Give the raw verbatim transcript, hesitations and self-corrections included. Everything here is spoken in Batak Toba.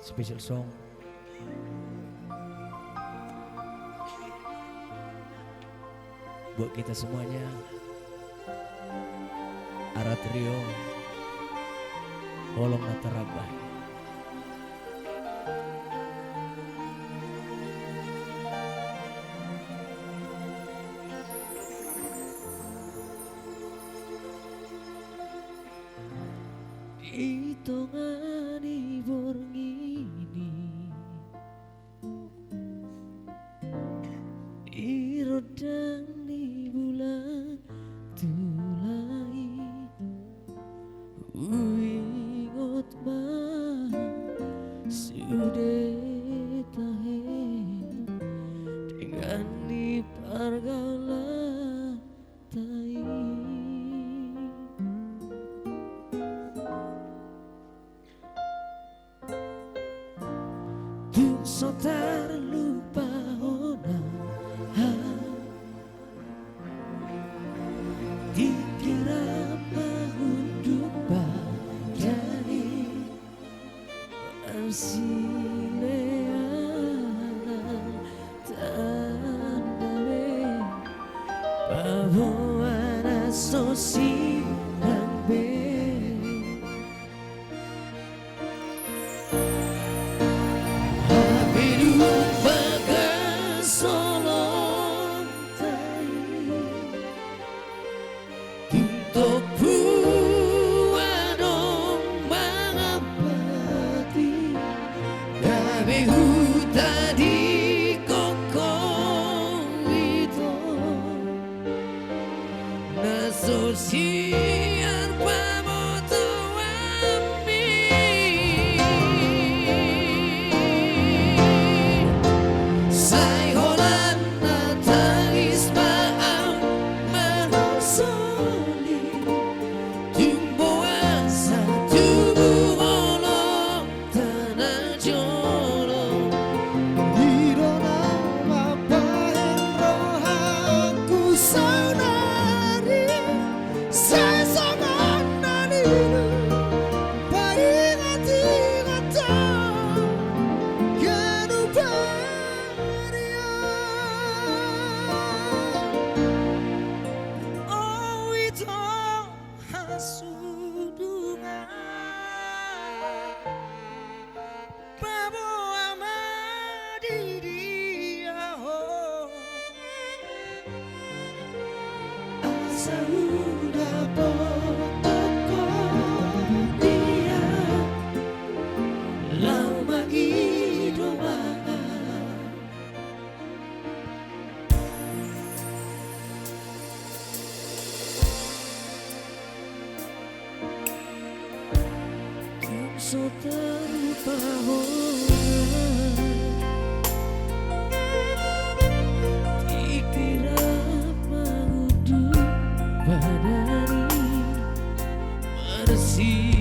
Special song buat kita semuanya. Ara Trio, Holong na Tarabah. Di tonga ni borngin i, di rondang ni bulan tulai, huingot ma sude tahe denggan ni pargaulan ta i. Tung so tarlupa hona, ha, tingki rap mangunduk badan i, marsilean tanda be, paboa na so sindang be. Hape dung bagas holong ta i, tung tompu adong mangampati, gabe huta di kongko ito, na so sian pamotoanmi. Sai holan na tangis ma au manang soli, tung boasa tubu holong ta na jolo. I do na mambahen rohangku saonari, sai songon na niula paingot-ingot au ganup ari. O ito hasudungan, paboa ma di dia ho, asa hudapothon ho dia, laho mangido ma au. Tung so tarlupa hona, tingki rap mangunduk badan i, marsi